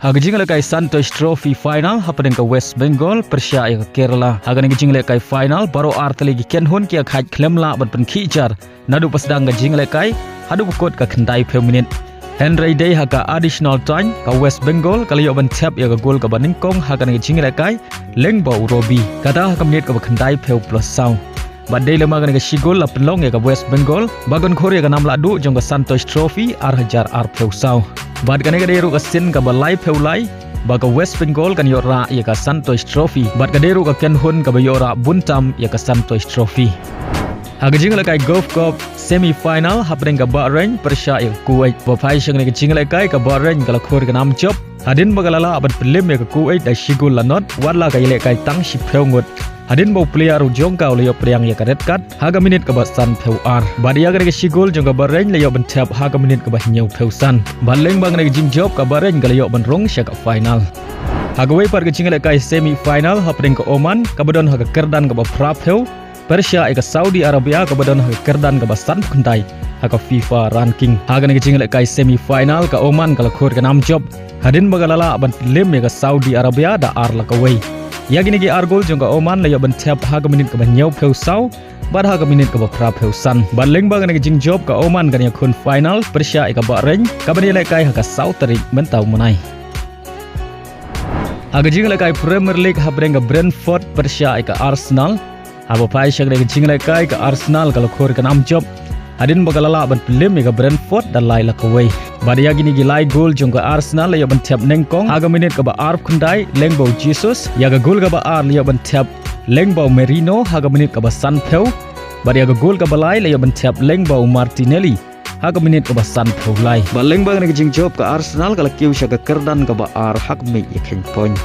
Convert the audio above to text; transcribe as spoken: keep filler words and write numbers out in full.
Ha ka jinglehkai Santosh Trophy final hapdeng ka West Bengal pyrshah ïa ka Kerala. Ha kane ka jinglehkai final baroh artylli ki kynhun ki ïakhaid khlem lah ban pynkhih jar naduh ba sdang ka jinglehkai haduh ba kut ka khyndai phew minit. Hynrei dei ha ka additional time ka West Bengal ka la ïoh ban thep ïa ka gol kaba nyngkong ha kane ka jinglehkai lyngba u Robi, kata ha ka minit kaba khyndai phew plus saw. Bad dei lem ma kane ka shigol la pynlong ïa ka West Bengal ba kan khur ïa ka nam lahduh jong ka Santosh Trophy ar hajar ar phew saw. Bad kane ka dei ruh ka sien kaba lai phew lai ba ka West Bengal kan ïoh rah ïa ka Santosh Trophy bad ka dei ruh ka kynhun kaba ïoh rah bun tam ïa ka Santosh Trophy. Ha ka jinglehkai Gold Cup semi final hapdeng ka Bahrain pyrshah ïa ka Kuwait. Ba phai sha kane ka jinglehkai ka Bahrain ka la khur ka nam jop hadien ba ka la lah ban pynlem ïa ka Kuwait da shigol la not wat la ka ïalehkai tang shiphew ngut. Hadien ba u player u jong ka u la ïoh pdiang ïa ka red card ha ka minit kaba san phew ar. Bad ïa kane ka shigol jong ka Bahrain la ïoh ban thep ha ka minit kaba hynñiew phew san. Bad lyngba kane ka jingjop ka Bahrain ka la ïoh ban rung sha ka final. Ha kawei pat ka jinglehkai semi final hapdeng ka Oman kaba don ha ka kyrdan kaba phra phew pyrshah ïa ka Saudi Arabia kaba don ha ka kyrdan kaba san phew khyndai ha ka FIFA ranking. Ha kane ka jinglehkai semi final ka Oman ka la khur ka nam jop hadien ba ka la lah ban pynlem ïa ka Saudi Arabia da ar la kawei. Ïa kine ki ar gol jong ka Oman la ïoh ban thep ha ka minit kaba hynñiew phew saw bad ha ka minit kaba phra phew san. Bad lyngba kane ka jingjop ka Oman kan ïakhun final pyrshah ïa ka Bahrain kaban ïalehkai ha ka saw tarik mynta u bnai. Ha ka jinglehkai Premier League hapdeng ka Brentford pyrshah ïa ka Arsenal. Haba phai sha kane ka jinglehkai ka Arsenal ka la khur ka nam jop hadien ba ka la lah ban pynlem ïa ka Brentford da lai la kawei. Bad ïa kine ki lai gol jong ka Arsenal la ïoh ban thep nyngkong ha ka minit kaba ar phew khyndai lyngba u Jesus. Ïa ka gol kaba ar la ïoh ban thep lyngba u Merino ha ka minit kaba san phew. Bad ïa ka gol kaba lai la ïoh ban thep lyngba u Martinelli ha ka minit kaba san phew lai. Bad lyngba kane ka jingjop ka Arsenal ka la kiew sha ka kyrdan kaba ar ha ka miej ïakhun point.